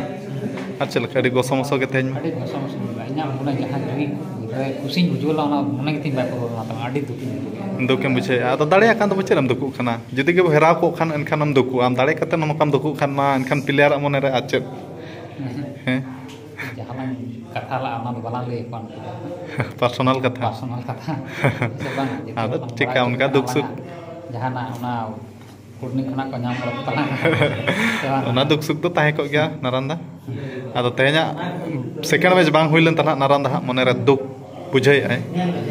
ᱟᱨ ᱪᱮᱫ ᱞᱮᱠᱟ? ᱟᱹᱰᱤ ᱜᱚᱥᱚ ᱢᱚᱥᱚ ᱜᱮ ᱛᱮᱦᱮᱧ ᱢᱟ᱾ ᱟᱹᱰᱤ ᱜᱚᱥᱚ ᱢᱚᱥᱚ ᱢᱮᱱᱟᱜᱼᱟ᱾ ᱤᱧᱟᱹᱜ ᱢᱚᱱᱮ ᱡᱟᱦᱟᱸ ᱡᱤᱣᱤ ᱨᱮ ᱠᱩᱥᱤᱧ ᱵᱩᱡᱷᱟᱹᱣ ᱞᱮᱫᱟ, ᱚᱱᱟ ᱢᱚᱱᱮ ᱜᱮᱛᱤᱧ ᱵᱟᱭ ᱯᱩᱨᱟᱹᱣ ᱞᱮᱱᱟ ᱛᱟᱢᱟ᱾ ᱟᱹᱰᱤ ᱫᱩᱠᱤᱧ ᱵᱩᱡᱷᱟᱹᱣ ᱠᱮᱫᱟ᱾ ᱫᱩᱠᱮᱢ ᱵᱩᱡᱷᱟᱹᱣᱮᱫᱼᱟ? ᱟᱫᱚ ᱫᱟᱲᱮᱭᱟᱜ ᱠᱷᱟᱱ ᱫᱚ ᱪᱮᱫ ᱮᱢ ᱫᱩᱠᱩᱜ ᱠᱟᱱᱟ? ᱡᱩᱫᱤ ᱜᱮ ᱦᱮᱨᱟᱣ ᱠᱚᱜ ᱠᱷᱟᱱ, ᱮᱱᱠᱷᱟᱱ ᱱᱚᱝᱠᱟᱢ ᱫᱩᱠᱩᱜ ᱠᱷᱟᱱ ᱢᱟ, ᱮᱱᱠᱷᱟᱱ player ᱟᱜ ᱢᱚᱱᱮ ᱨᱮ ᱟᱨ ᱪᱮᱫ? ᱦᱮᱸ? ᱡᱟᱦᱟᱸ ᱞᱟᱝ ᱠᱟᱛᱷᱟ ᱞᱮᱫᱼᱟ, ᱚᱱᱟ ᱫᱚ ᱵᱟᱞᱟᱝ ᱞᱟᱹᱭ ᱟᱠᱚᱣᱟ ᱩᱱᱠᱩ ᱫᱚ᱾ Personal ᱠᱟᱛᱷᱟ᱾ Personal ᱠᱟᱛᱷᱟ᱾ ᱥᱮ ᱵᱟᱝ? ᱡᱮ ᱟᱫᱚ ᱪᱮᱫ ᱴᱷᱤᱠᱟ, ᱵᱟᱝ ᱚᱱᱠᱟ ᱵᱟᱲᱟᱭ ᱫᱩᱠ ᱥᱩᱠ᱾ ᱡᱟᱦᱟᱱᱟᱜ, ᱡᱟᱦᱟᱱᱟᱜ ᱚᱱᱟ ᱠᱩᱲᱱᱤ ᱠᱷᱚᱱᱟᱜ ᱠᱚ ᱧᱟᱢ ᱜᱚᱫ ᱛᱟᱞᱟᱝ᱾ ᱥᱮ ᱵᱟᱝ? ᱚᱱᱟ ᱫᱩᱠ ᱥᱩᱠ ᱫᱚ ᱛᱟᱦᱮᱸ ᱠᱚᱜ ᱜᱮᱭᱟ, ᱱᱟᱨᱟᱱᱫᱟ᱾ ᱟᱫᱚ ᱛᱮᱦᱮᱧᱟᱜ second match ᱵᱟᱝ ᱦᱩᱭ ᱞᱮᱱ ᱛᱟᱦᱮᱸᱫ, ᱱᱟᱨᱟᱱᱫᱟ ᱦᱟᱸᱜ ᱢᱚᱱᱮᱨᱮ ᱫᱩᱠ ᱵᱩᱡᱷᱟᱹᱣᱮᱫᱼᱟᱭ᱾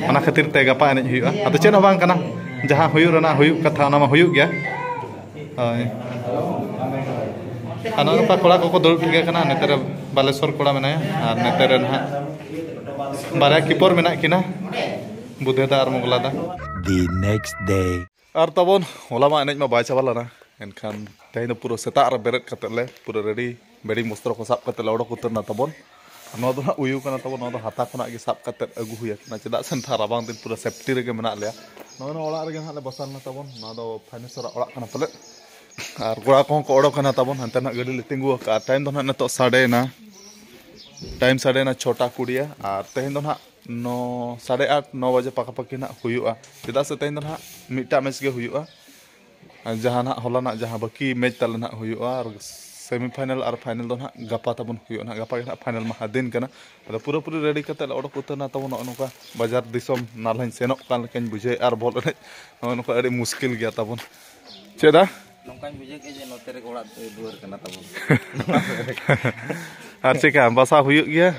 ᱚᱱᱟ ᱠᱷᱟᱹᱛᱤᱨ ᱛᱮ ᱜᱟᱯᱟ ᱮᱱᱮᱡ ᱦᱩᱭᱩᱜᱼᱟ᱾ ᱟᱫᱚ ᱪᱮᱫ ᱦᱚᱸ ᱵᱟᱝ ᱠᱟᱱᱟ, ᱡᱟᱦᱟᱸ ᱦᱩᱭᱩᱜ ᱨᱮᱱᱟᱜ ᱦᱩᱭᱩᱜ ᱠᱟᱛᱷᱟ, ᱚᱱᱟ ᱢᱟ ᱦᱩᱭᱩᱜ ᱜᱮᱭᱟ᱾ ᱦᱳᱭ᱾ ᱟᱨ ᱱᱚᱜᱼᱚ ᱱᱚᱝᱠᱟ ᱠᱚᱲᱟ ᱠᱚᱠᱚ ᱫᱩᱲᱩᱵ ᱴᱷᱤᱠ ᱟᱠᱟᱱᱟ᱾ ᱱᱚᱛᱮ ᱨᱮ ᱵᱟᱞᱮᱥᱚᱨ ᱠᱚᱲᱟ ᱢᱮᱱᱟᱭᱟ, ᱟᱨ ᱱᱚᱛᱮ ᱨᱮ ᱱᱟᱦᱟᱜ ᱵᱟᱨᱭᱟ keeper ᱢᱮᱱᱟᱜ ᱠᱤᱱᱟ, ᱵᱩᱫᱷᱮ ᱫᱟ ᱟᱨ ᱢᱚᱜᱽᱞᱟ ᱫᱟ᱾ The next day. ᱟᱨ ᱛᱟᱵᱚᱱ ᱦᱚᱞᱟ ᱢᱟ ᱮᱱᱮᱡ ᱢᱟ ᱵᱟᱭ ᱪᱟᱵᱟ ᱞᱮᱱᱟ, ᱮᱱᱠᱷᱟᱱ ᱛᱮᱦᱮᱧ ᱫᱚ ᱯᱩᱨᱟᱹ ᱥᱮᱛᱟᱜ ᱨᱮ ᱵᱮᱨᱮᱫ ᱠᱟᱛᱮᱫ ᱞᱮ ᱯᱩᱨᱟᱹ ready, bedding ᱵᱚᱥᱛᱨᱚ ᱠᱚ ᱥᱟᱵ ᱠᱟᱛᱮᱫ ᱞᱮ ᱚᱰᱚᱠ ᱩᱛᱟᱹᱨ ᱮᱱᱟ ᱛᱟᱵᱚᱱ᱾ ᱱᱚᱣᱟ ᱫᱚ ᱦᱟᱸᱜ ᱩᱭᱩ ᱠᱟᱱᱟ ᱛᱟᱵᱚᱱ, ᱱᱚᱣᱟ ᱫᱚ ᱦᱟᱛᱟ ᱠᱷᱚᱱᱟᱜ ᱜᱮ ᱥᱟᱵ ᱠᱟᱛᱮᱫ ᱟᱹᱜᱩ ᱦᱩᱭ ᱟᱠᱟᱱᱟ, ᱪᱮᱫᱟᱜ ᱥᱮ ᱱᱮᱛᱟᱨ ᱨᱟᱵᱟᱝ ᱫᱤᱱ ᱯᱩᱨᱟᱹ safety ᱨᱮᱜᱮ ᱢᱮᱱᱟᱜ ᱞᱮᱭᱟ᱾ ᱱᱚᱜᱼᱚᱭ ᱱᱚᱣᱟ ᱚᱲᱟᱜ ᱨᱮᱜᱮ ᱦᱟᱸᱜ ᱞᱮ ᱵᱟᱥᱟ ᱞᱮᱱᱟ ᱛᱟᱵᱚᱱ᱾ ᱱᱚᱣᱟ ᱫᱚ ᱯᱷᱟᱭᱱᱮᱥᱚᱨᱟᱜ ᱚᱲᱟᱜ ᱠᱟᱱᱟ ᱯᱟᱞᱮᱫ᱾ ᱟᱨ ᱠᱚᱲᱟ ᱠᱚᱦᱚᱸ ᱠᱚ ᱚᱰᱚᱠ ᱮᱱᱟ ᱛᱟᱵᱚᱱ, ᱦᱟᱱᱛᱮ ᱱᱟᱜ ᱜᱟᱹᱰᱤ ᱞᱮ ᱛᱤᱸᱜᱩ ᱟᱠᱟᱫᱼᱟ᱾ Time ᱫᱚ ᱱᱟᱦᱟᱜ ᱱᱤᱛᱚᱜ ᱥᱟᱰᱮᱭᱮᱱᱟ, time ᱥᱟᱰᱮᱭᱮᱱᱟ ᱪᱷᱚᱴᱟ ᱠᱩᱲᱤᱭᱟ᱾ ᱟᱨ ᱛᱮᱦᱮᱧ ᱫᱚ ᱱᱟᱦᱟᱜ ᱱᱚ, ᱥᱟᱲᱮ ᱟᱴ, ᱱᱚ ᱵᱟᱡᱮ ᱯᱟᱠᱟ ᱯᱟᱠᱤ ᱱᱟᱦᱟᱜ ᱦᱩᱭᱩᱜᱼᱟ, ᱪᱮᱫᱟᱜ ᱥᱮ ᱛᱮᱦᱮᱧ ᱫᱚ ᱱᱟᱦᱟᱜ ᱢᱤᱫᱴᱟᱜ match ᱜᱮ ᱦᱩᱭᱩᱜᱼᱟ᱾ ᱟᱨ ᱡᱟᱦᱟᱸ ᱱᱟᱦᱟᱜ ᱦᱚᱞᱟᱱᱟᱜ ᱡᱟᱦᱟᱸ ᱵᱟᱹᱠᱤ ᱢᱮᱪ ᱛᱟᱞᱮ ᱱᱟᱦᱟᱜ ᱦᱩᱭᱩᱜᱼᱟ, ᱟᱨ ᱥᱮᱢᱤ ᱯᱷᱟᱭᱱᱟᱞ ᱟᱨ ᱯᱷᱟᱭᱱᱟᱞ ᱫᱚ ᱱᱟᱦᱟᱜ ᱜᱟᱯᱟ ᱛᱟᱵᱚᱱ ᱦᱩᱭᱩᱜᱼᱟ ᱱᱟᱦᱟᱜ᱾ ᱜᱟᱯᱟ ᱜᱮ ᱱᱟᱦᱟᱜ ᱯᱷᱟᱭᱱᱟᱞ ᱢᱟᱦᱟ ᱫᱤᱱ ᱠᱟᱱᱟ᱾ ᱟᱫᱚ ᱯᱩᱨᱟᱹᱯᱩᱨᱤ ᱨᱮᱰᱤ ᱠᱟᱛᱮ ᱞᱮ ᱚᱰᱚᱠ ᱩᱛᱟᱹᱨ ᱱᱟ ᱛᱟᱵᱚᱱ ᱱᱚᱜᱼᱚ ᱱᱚᱝᱠᱟ ᱵᱟᱡᱟᱨ ᱫᱤᱥᱚᱢ ᱱᱟᱞᱦᱟᱧ ᱥᱮᱱᱚᱜ ᱠᱟᱱ ᱞᱮᱠᱟᱧ ᱵᱩᱡᱷᱟᱹᱣᱮᱫᱼᱟ᱾ ᱟᱨ ᱵᱚᱞ ᱮᱱᱮᱡ ᱱᱚᱜᱼᱚ ᱱᱚᱝᱠᱟ ᱟᱹᱰᱤ ᱢᱩᱥᱠᱤᱞ ᱜᱮᱭᱟ ᱛᱟᱵᱚᱱ᱾ ᱪᱮᱫ ᱫᱟ? ᱱᱚᱝᱠᱟᱧ ᱵᱩᱡᱷᱟᱹᱣ ᱠᱮᱫ ᱡᱮ ᱱᱚᱛᱮ ᱨᱮ ᱚᱲᱟᱜ ᱫᱩᱣᱟᱹᱨ ᱠᱟᱱᱟ ᱛᱟᱵᱚᱱ᱾ ᱟᱨ ᱪᱮᱠᱟ ᱵᱟᱥᱟ ᱦᱩᱭᱩᱜ ᱜᱮᱭᱟ?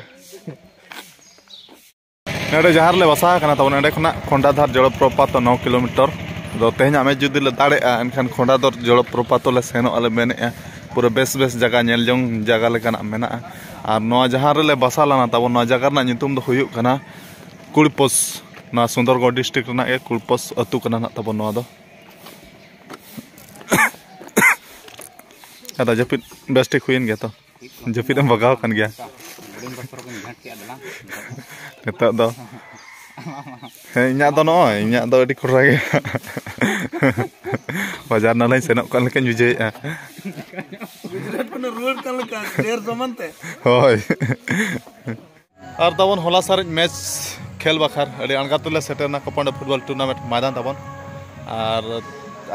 ᱱᱚᱰᱮ ᱡᱟᱦᱟᱸ ᱨᱮᱞᱮ ᱵᱟᱥᱟ ᱟᱠᱟᱱᱟ ᱛᱟᱵᱚᱱ, ᱚᱸᱰᱮ ᱠᱷᱚᱱᱟᱜ ᱠᱷᱚᱱᱰᱟᱫᱷᱟᱨ ᱡᱚᱞᱚᱯᱨᱚᱯᱟᱛ ᱫᱚ ᱱᱚ ᱠᱤᱞᱳᱢᱤᱴᱟᱨ᱾ ᱟᱫᱚ ᱛᱮᱦᱮᱧᱟᱜ ᱢᱮᱪ ᱡᱩᱫᱤ ᱞᱮ ᱫᱟᱲᱮᱜᱼᱟ, ᱮᱱᱠᱷᱟᱱ ᱠᱷᱚᱱᱰᱟᱫᱷᱟᱨ ᱡᱚᱞᱚᱯᱨᱚᱯᱟᱛ ᱞᱮ ᱥᱮᱱᱚᱜᱼᱟ ᱞᱮ ᱢᱮᱱᱮᱫᱼᱟ᱾ ᱯᱩᱨᱟᱹ ᱵᱮᱥ ᱵᱮᱥ ᱡᱟᱭᱜᱟ, ᱧᱮᱞ ᱡᱚᱝ ᱡᱟᱭᱜᱟ ᱞᱮᱠᱟᱱᱟᱜ ᱢᱮᱱᱟᱜᱼᱟ᱾ ᱟᱨ ᱱᱚᱣᱟ ᱡᱟᱦᱟᱸ ᱨᱮᱞᱮ ᱵᱟᱥᱟ ᱞᱮᱱᱟ ᱛᱟᱵᱚᱱ, ᱱᱚᱣᱟ ᱡᱟᱭᱜᱟ ᱨᱮᱱᱟᱜ ᱧᱩᱛᱩᱢ ᱫᱚ ᱦᱩᱭᱩᱜ ᱠᱟᱱᱟ ᱠᱩᱲᱯᱳᱥ᱾ ᱱᱚᱣᱟ ᱥᱩᱱᱫᱚᱨᱜᱚᱲ ᱰᱤᱥᱴᱨᱤᱠᱴ ᱨᱮᱱᱟᱜ ᱜᱮ ᱠᱩᱲᱯᱳᱥ ᱟᱹᱛᱩ ᱠᱟᱱᱟ ᱱᱟᱜ ᱛᱟᱵᱚᱱ ᱱᱚᱣᱟ ᱫᱚ᱾ ᱟᱫᱚ ᱡᱟᱹᱯᱤᱫ ᱵᱮᱥ ᱴᱷᱤᱠ ᱦᱩᱭᱮᱱ ᱜᱮᱭᱟ ᱛᱚ? ᱡᱟᱹᱯᱤᱫ ᱮᱢ ᱵᱟᱜᱟᱣ ᱟᱠᱟᱱ ᱜᱮᱭᱟ᱾ ᱱᱤᱛᱚᱜ ᱫᱚ, ᱦᱮᱸ, ᱤᱧᱟᱹᱜ ᱫᱚ ᱱᱚᱜᱼᱚᱭ, ᱤᱧᱟᱹᱜ ᱫᱚ ᱟᱹᱰᱤ ᱠᱚᱰᱨᱟ ᱜᱮᱭᱟ᱾ ᱵᱟᱡᱟᱨ ᱱᱟᱞᱟᱧ ᱥᱮᱱᱚᱜ ᱠᱟᱱ ᱞᱮᱠᱟᱧ ᱵᱩᱡᱷᱟᱹᱣᱮᱫᱼᱟ᱾ ᱜᱩᱡᱽᱨᱟᱴ ᱠᱷᱚᱱᱮ ᱨᱩᱣᱟᱹᱲ ᱠᱟᱱ ᱞᱮᱠᱟ, ᱰᱷᱮᱨ ᱥᱟᱢᱟᱱ ᱛᱮ᱾ ᱦᱳᱭ᱾ ᱟᱨ ᱛᱟᱵᱚᱱ ᱦᱚᱞᱟ ᱥᱟᱨᱮᱡ ᱢᱮᱪ ᱠᱷᱮᱞ ᱵᱟᱠᱷᱟᱨ ᱟᱹᱰᱤ ᱟᱬᱜᱟᱛ ᱛᱮᱞᱮ ᱥᱮᱴᱮᱨᱱᱟ ᱠᱚᱯᱟᱱᱰᱟ ᱯᱷᱩᱴᱵᱚᱞ ᱴᱩᱨᱱᱟᱢᱮᱱᱴ ᱢᱚᱭᱫᱟᱱ ᱛᱟᱵᱚᱱ᱾ ᱟᱨ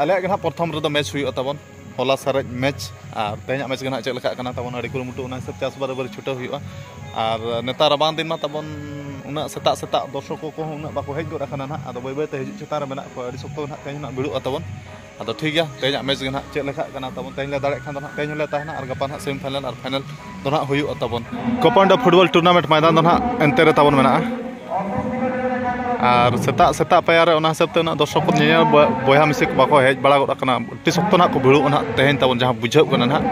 ᱟᱞᱮᱭᱟᱜ ᱜᱮ ᱱᱟᱦᱟᱜ ᱯᱨᱚᱛᱷᱚᱢ ᱨᱮᱫᱚ ᱢᱮᱪ ᱦᱩᱭᱩᱜᱼᱟ ᱛᱟᱵᱚᱱ, ᱦᱚᱞᱟ ᱥᱟᱨᱮᱡ ᱢᱮᱪ᱾ ᱟᱨ ᱛᱮᱦᱮᱧᱟᱜ ᱢᱮᱪ ᱜᱮ ᱱᱟᱦᱟᱜ ᱪᱮᱫ ᱞᱮᱠᱟᱜ ᱠᱟᱱᱟ ᱛᱟᱵᱚᱱ, ᱟᱹᱰᱤ ᱠᱩᱨᱩᱢᱩᱴᱩ ᱚᱱᱟ ᱦᱤᱥᱟᱹᱵ ᱪᱟᱥ ᱵᱟᱨᱟᱵᱟᱹᱨᱤ ᱪᱷᱩᱴᱟᱹᱣ ᱦᱩᱭᱩᱜᱼᱟ᱾ ᱟᱨ ᱱᱮᱛᱟᱨ ᱨᱟᱵᱟᱝ ᱫᱤᱱ ᱢᱟ ᱛᱟᱵᱚᱱ ᱩᱱᱟᱹᱜ ᱥᱮᱛᱟᱜ ᱥᱮᱛᱟᱜ ᱫᱚᱨᱥᱚᱠ ᱠᱚᱦᱚᱸ ᱩᱱᱟᱹᱜ ᱵᱟᱠᱚ ᱦᱮᱡ ᱜᱚᱫ ᱟᱠᱟᱱᱟ ᱱᱟᱦᱟᱜ, ᱟᱫᱚ ᱵᱟᱹᱭ ᱵᱟᱹᱭ ᱛᱮ ᱦᱤᱡᱩᱜ ᱪᱮᱛᱟᱱ ᱨᱮ ᱢᱮᱱᱟᱜ ᱠᱚᱣᱟ, ᱟᱹᱰᱤ ᱥᱚᱠᱛᱚ ᱱᱟᱦᱟᱜ ᱛᱮᱦᱮᱧ ᱱᱟᱦᱟᱜ ᱵᱷᱤᱲᱚᱜᱼᱟ ᱛᱟᱵᱚᱱ᱾ ᱟᱫᱚ ᱴᱷᱤᱠ ᱜᱮᱭᱟ, ᱛᱮᱦᱮᱧᱟᱜ ᱢᱮᱪ ᱜᱮ ᱱᱟᱦᱟᱜ ᱪᱮᱫ ᱞᱮᱠᱟᱜ ᱠᱟᱱᱟ ᱛᱟᱵᱚᱱ, ᱛᱮᱦᱮᱧ ᱞᱮ ᱫᱟᱲᱮᱭᱟᱜ ᱠᱷᱟᱱ ᱫᱚ ᱱᱟᱦᱟᱜ ᱛᱮᱦᱮᱧ ᱦᱚᱸᱞᱮ ᱛᱟᱦᱮᱱᱟ, ᱟᱨ ᱜᱟᱯᱟ ᱱᱟᱦᱟᱜ ᱥᱮᱢᱤ ᱯᱷᱟᱭᱱᱟᱞ ᱟᱨ ᱯᱷᱟᱭᱱᱟᱞ ᱫᱚ ᱱᱟᱦᱟᱜ ᱦᱩᱭᱩᱜᱼᱟ ᱛᱟᱵᱚᱱ᱾ ᱠᱚᱯᱟᱱᱰᱟ ᱯᱷᱩᱴᱵᱚᱞ ᱴᱩᱨᱱᱟᱢᱮᱱᱴ ᱢᱚᱭᱫᱟᱱ ᱫᱚ ᱱᱟᱦᱟᱜ ᱮᱱᱛᱮ ᱨᱮ ᱛᱟᱵᱚᱱ ᱢᱮᱱᱟᱜᱼᱟ᱾ ᱟᱨ ᱥᱮᱛᱟᱜ ᱥᱮᱛᱟᱜ ᱯᱟᱭᱟᱨ ᱨᱮ ᱚᱱᱟ ᱦᱤᱥᱟᱹᱵ ᱛᱮ ᱩᱱᱟᱹᱜ ᱫᱚᱨᱥᱚᱠ ᱠᱚ ᱧᱮᱧᱮᱞ ᱵᱚ-, ᱵᱚᱭᱦᱟ ᱢᱤᱥᱤ ᱠᱚ ᱵᱟᱠᱚ ᱦᱮᱡ ᱵᱟᱲᱟ ᱜᱚᱫ ᱟᱠᱟᱱᱟ᱾ ᱟᱹᱰᱤ ᱥᱚᱠᱛᱚ ᱱᱟᱦᱟᱜ ᱠᱚ ᱵᱷᱤᱲᱚᱜᱼᱟ ᱱᱟᱦᱟᱜ ᱛᱮᱦᱮᱧ ᱛᱟᱵᱚᱱ ᱡᱟᱦᱟᱸ ᱵᱩᱡᱷᱟᱹᱜ ᱠᱟᱱᱟ ᱱᱟᱦᱟᱜ᱾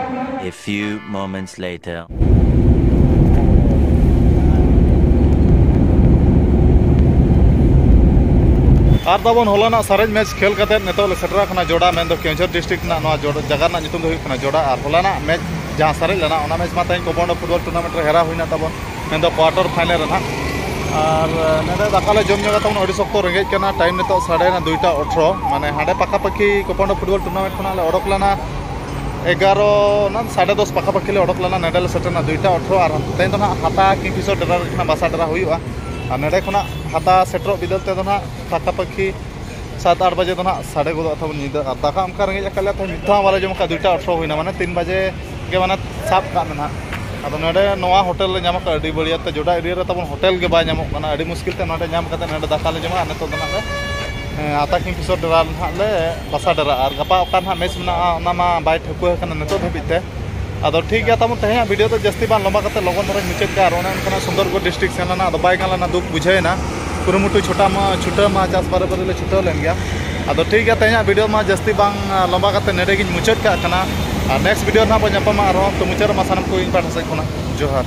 A few moments later. ᱟᱨ ᱛᱟᱵᱚᱱ ᱦᱚᱞᱟᱱᱟᱜ ᱥᱟᱨᱮᱡ ᱢᱮᱪ ᱠᱷᱮᱞ ᱠᱟᱛᱮᱫ ᱱᱤᱛᱚᱜ ᱞᱮ ᱥᱮᱴᱮᱨ ᱟᱠᱟᱱᱟ ᱡᱚᱰᱟ, ᱢᱮᱱᱫᱚ ᱠᱮᱣᱚᱱᱡᱷᱚᱨ ᱰᱤᱥᱴᱨᱤᱠᱴ ᱨᱮᱱᱟᱜ ᱱᱚᱣᱟ ᱡᱚᱰ-, ᱡᱟᱭᱜᱟ ᱨᱮᱱᱟᱜ ᱧᱩᱛᱩᱢ ᱫᱚ ᱦᱩᱭᱩᱜ ᱠᱟᱱᱟ ᱡᱚᱰᱟ᱾ ᱟᱨ ᱦᱚᱞᱟᱱᱟᱜ ᱢᱮᱪ ᱡᱟᱦᱟᱸ ᱥᱟᱨᱮᱡ ᱞᱮᱱᱟ, ᱚᱱᱟ ᱢᱮᱪ ᱢᱟ ᱛᱮᱦᱮᱧ ᱠᱚᱯᱟᱱᱰᱟ ᱯᱷᱩᱴᱵᱚᱞ ᱴᱩᱨᱱᱟᱢᱮᱱᱴ ᱨᱮ ᱦᱮᱨᱟᱣ ᱦᱩᱭᱱᱟ ᱛᱟᱵᱚᱱ, ᱢᱮᱱᱫᱚ ᱠᱚᱣᱟᱴᱟᱨ ᱯᱷᱟᱭᱱᱮᱞ ᱨᱮ ᱱᱟᱦᱟᱜ᱾ ᱟᱨ, ᱮ, ᱱᱚᱰᱮ ᱫᱟᱠᱟ ᱞᱮ ᱡᱚᱢ ᱧᱚᱜᱟ ᱛᱟᱵᱚᱱ, ᱟᱹᱰᱤ ᱥᱚᱠᱛᱚ ᱨᱮᱸᱜᱮᱡ ᱠᱟᱱᱟ᱾ ᱴᱟᱭᱤᱢ ᱱᱤᱛᱚᱜ ᱥᱟᱰᱮᱭᱮᱱᱟ ᱫᱩᱭᱴᱟ ᱟᱴᱷᱨᱚ, ᱢᱟᱱᱮ ᱦᱟᱸᱰᱮ ᱯᱟᱠᱟᱯᱟᱠᱤ ᱠᱚᱯᱟᱱᱰᱟ ᱯᱷᱩᱴᱵᱚᱞ ᱴᱩᱨᱱᱟᱢᱮᱱᱴ ᱠᱷᱚᱱᱟᱜ ᱞᱮ ᱚᱰᱚᱠ ᱞᱮᱱᱟ ᱮᱜᱟᱨᱚ, ᱚᱱᱟ ᱥᱟᱲᱮ ᱫᱚᱥ ᱯᱟᱠᱟᱯᱟᱠᱤ ᱞᱮ ᱚᱰᱚᱠ ᱞᱮᱱᱟ᱾ ᱱᱚᱰᱮ ᱞᱮ ᱥᱮᱴᱮᱨᱱᱟ ᱫᱩᱭᱴᱟ ᱟᱴᱷᱨᱚ, ᱟᱨ ᱛᱮᱦᱮᱧ ᱫᱚ ᱱᱟᱦᱟᱜ ᱦᱟᱛᱟ ᱠᱤᱝᱯᱷᱤᱥᱚᱨ ᱰᱮᱨᱟ ᱨᱮ ᱱᱟᱦᱟᱜ ᱵᱟᱥᱟ ᱰᱮᱨᱟ ᱦᱩᱭᱩᱜᱼᱟ᱾ ᱟᱨ ᱱᱚᱰᱮ ᱠᱷᱚᱱᱟᱜ ᱦᱟᱛᱟ ᱥᱮᱴᱮᱨᱚᱜ ᱵᱤᱫᱟᱹᱞ ᱛᱮᱫᱚ ᱱᱟᱦᱟᱜ ᱯᱟᱠᱟᱯᱟᱠᱤ ᱥᱟᱛ ᱟᱴ ᱵᱟᱡᱮ ᱫᱚ ᱱᱟᱦᱟᱜ ᱥᱟᱰᱮ ᱜᱚᱫᱚᱜ ᱛᱟᱵᱚᱱ ᱧᱤᱫᱟᱹ᱾ ᱟᱨ ᱫᱟᱠᱟ ᱚᱱᱠᱟ ᱨᱮᱸᱜᱮᱡ ᱟᱠᱟᱫ ᱞᱮᱭᱟ, ᱛᱮᱦᱮᱧ ᱢᱤᱫ ᱫᱷᱟᱣ ᱵᱟᱞᱮ ᱡᱚᱢ ᱟᱠᱟᱫ, ᱫᱩᱭᱴᱟ ᱟᱴᱷᱨᱚ ᱦᱩᱭᱱᱟ, ᱢᱟᱱᱮ ᱛᱤᱱ ᱵᱟᱡᱮ ᱜᱮ ᱢᱟᱱᱮ ᱥᱟᱵ ᱠᱟᱜ ᱢᱮ ᱱᱟᱦᱟᱜ᱾ ᱟᱫᱚ ᱱᱚᱰᱮ ᱱᱚᱣᱟ ᱦᱳᱴᱮᱞ ᱞᱮ ᱧᱟᱢ ᱟᱠᱟᱫ ᱟᱹᱰᱤ ᱵᱟᱹᱲᱤᱭᱟ, ᱛᱚ ᱡᱚᱰᱟ ᱮᱨᱤᱭᱟ ᱨᱮ ᱛᱟᱵᱚᱱ ᱦᱳᱴᱮᱞ ᱜᱮ ᱵᱟᱭ ᱧᱟᱢᱚᱜ ᱠᱟᱱᱟ᱾ ᱟᱹᱰᱤ ᱢᱩᱥᱠᱤᱞ ᱛᱮ ᱱᱚᱰᱮ ᱧᱟᱢ ᱠᱟᱛᱮ ᱱᱚᱰᱮ ᱫᱟᱠᱟ ᱞᱮ ᱡᱚᱢᱟ᱾ ᱟᱨ ᱱᱤᱛᱚᱜ ᱫᱚ ᱱᱟᱦᱟᱜ ᱞᱮ, ᱮᱸ, ᱟᱛᱟ ᱠᱤᱝᱯᱷᱤᱥᱚᱨ ᱰᱮᱨᱟ ᱨᱮ ᱱᱟᱦᱟᱜ ᱞᱮ ᱵᱟᱥᱟ ᱰᱮᱨᱟᱜᱼᱟ᱾ ᱟᱨ ᱜᱟᱯᱟ ᱚᱠᱟ ᱱᱟᱦᱟᱜ ᱢᱮᱥ ᱢᱮᱱᱟᱜᱼᱟ ᱚᱱᱟ ᱢᱟ ᱵᱟᱭ ᱴᱷᱟᱹᱣᱠᱟᱹ ᱟᱠᱟᱱᱟ ᱱᱤᱛᱚᱜ ᱫᱷᱟᱹᱵᱤᱡ ᱛᱮ᱾ ᱟᱫᱚ ᱴᱷᱤᱠ ᱜᱮᱭᱟ ᱛᱟᱵᱚᱱ, ᱛᱮᱦᱮᱧᱟᱜ ᱵᱷᱤᱰᱤᱭᱳ ᱫᱚ ᱡᱟᱹᱥᱛᱤ ᱵᱟᱝ ᱞᱚᱢᱵᱟ ᱠᱟᱛᱮ ᱞᱚᱜᱚᱱ ᱫᱷᱟᱨᱟᱧ ᱢᱩᱪᱟᱹᱫ ᱠᱟᱜᱼᱟ᱾ ᱟᱨ ᱚᱱᱮ ᱚᱱᱠᱟᱱᱟᱜ ᱥᱩᱱᱫᱚᱨᱜᱚᱲ ᱰᱤᱥᱴᱨᱤᱠᱴ ᱥᱮᱱ ᱞᱮᱱᱟ, ᱟᱫᱚ ᱵᱟᱭ ᱜᱟᱱ ᱞᱮᱱᱟ, ᱫᱩᱠ ᱵᱩᱡᱷᱟᱹᱣ ᱮᱱᱟ᱾ ᱠᱩᱨᱩᱢᱩᱴᱩ ᱪᱷᱩᱴᱟᱹᱣ ᱢᱟ, ᱪᱷᱩᱴᱟᱹᱣ ᱢᱟ ᱪᱟᱥ ᱵᱟᱨᱮ ᱵᱟᱨᱮ ᱞᱮ ᱪᱷᱩᱴᱟᱹᱣ ᱞᱮᱱ ᱜᱮᱭᱟ᱾ ᱟᱫᱚ ᱴᱷᱤᱠ ᱜᱮᱭᱟ, ᱛᱮᱦᱮᱧᱟᱜ ᱵᱷᱤᱰᱤᱭᱳ ᱢᱟ ᱡᱟᱹᱥᱛᱤ ᱵᱟᱝ, ᱟ, ᱞᱚᱢᱵᱟ ᱠᱟᱛᱮ ᱱᱚᱰᱮ ᱜᱤᱧ ᱢᱩᱪᱟᱹᱫ ᱠᱟᱜ ᱠᱟᱱᱟ᱾ ᱟᱨ ᱱᱮᱠᱥᱴ ᱵᱷᱤᱰᱤᱭᱳ ᱨᱮ ᱱᱟᱦᱟᱜ ᱵᱚᱱ ᱧᱟᱯᱟᱢᱟ ᱟᱨᱦᱚᱸ᱾ ᱛᱚ ᱢᱩᱪᱟᱹᱫ ᱨᱮ ᱢᱟ ᱥᱟᱱᱟᱢ ᱠᱚ ᱤᱧ ᱯᱟᱦᱴᱟ ᱥᱮᱫ ᱠᱷᱚᱱᱟᱜ ᱡᱚᱦᱟᱨ᱾